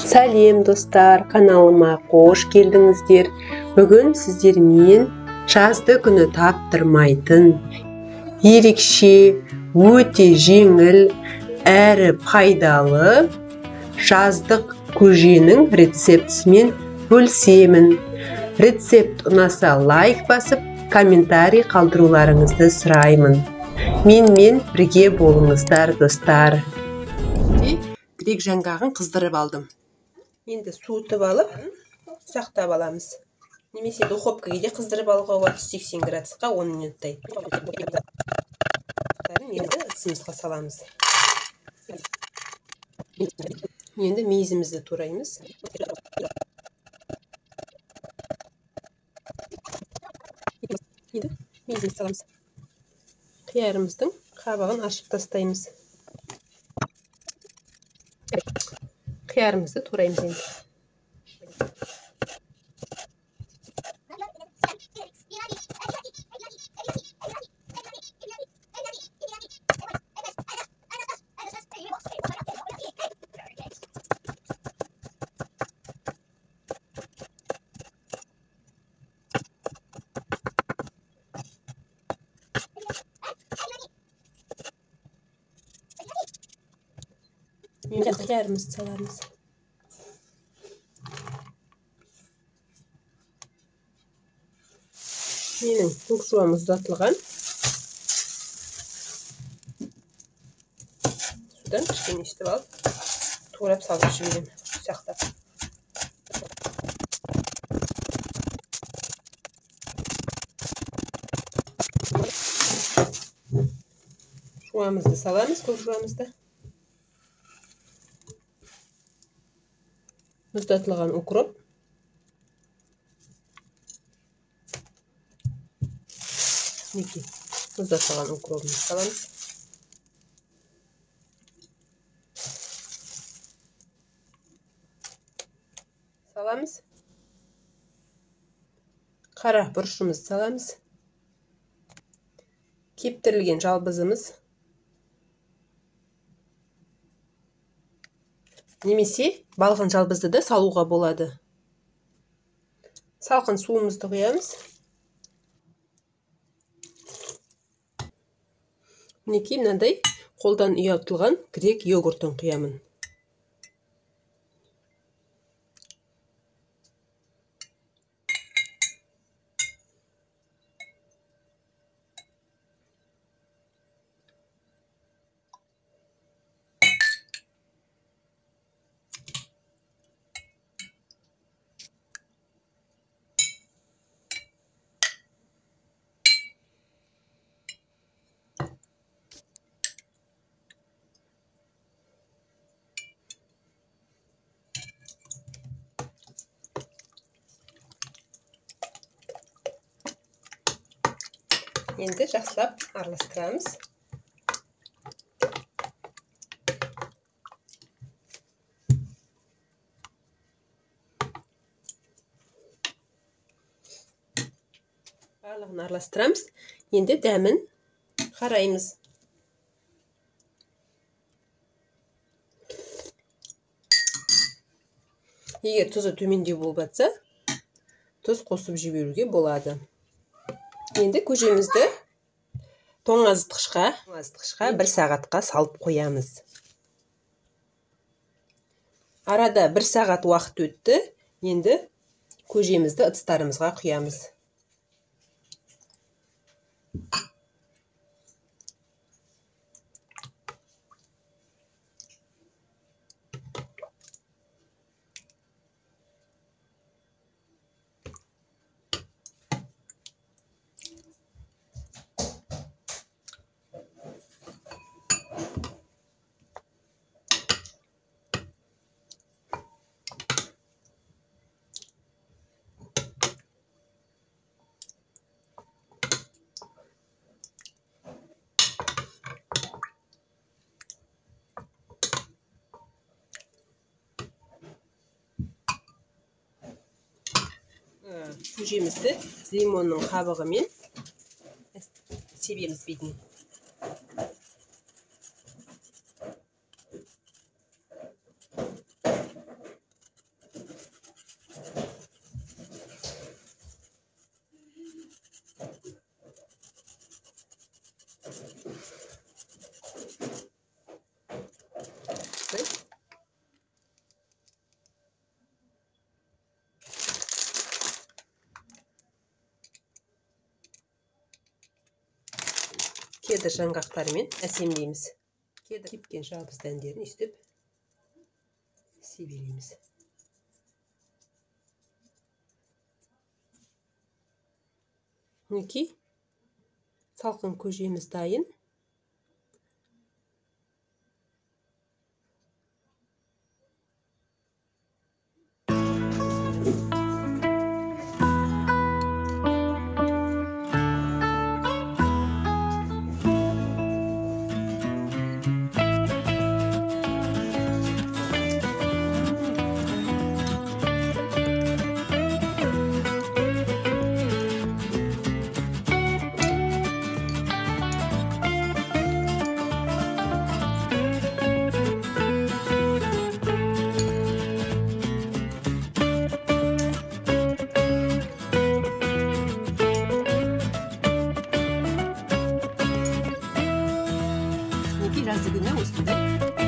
Сәлем достар, каналыма қош келдіңіздер. Бүгін сіздермен жазды күні таптырмайтын, ерекше, өте жеңіл, әрі пайдалы жаздық көженің рецептісімен бөлісемін. Рецепт ұнаса лайк басып, комментарий қалдыруларыңызды сұраймын. Менімен бірге болыңыздар, достар. Грек жаңғағын қыздырып алдым. Енді суытып алып, ұсақтап аламыз. Немесе духовкаға де қыздырып алуға болады, 180 градусқа 10 минуттай. Енді ыдысымызға саламыз. Енді мейізімізді тураймыз. Енді мейізімізді саламыз. Қиярымыздың қабығын ашып тастаймыз. Қиярымызды тураймыз енді. Енді қиярымызды саламыз. Менің көк жуам ұзатылған. Судан кішкене ішіп алып, турап салып жіберемін, ұсақтап. Жуамызды саламыз, көк жуамызды. Мұздатылған укроп. Мінекей, мұздатылған укробымызды саламыз. Саламыз. Қара бұрышымызды саламыз. Кептірілген жалбызымыз. Немесе балғын жалбызды да салуға болады. Салқын суымызды құямыз. Мінекей, мынандай қолдан ұялтылған грек йогуртын құямын. Енді жақсылап араластырамыз. Барлығын араластырамыз. Енді дәмін қараймыз. Егер тұзы төмендеу болып жатса, тұз қосып жіберуге болады. Енді көжемізді тоңазытқышқа 1 сағатқа салып қоямыз. Арада 1 сағат уақыт өтті. Енді көжемізді ыдыстарымызға құямыз. Көжемізді лимонның қабығымен себеміз бетіне. Кедр жаңғақтарымен әсемдейміз. Кедр кепкен жабыс дәндерін үстіп себелейміз. Мінекей, салқын көжеміз дайын. Жазды күні осындай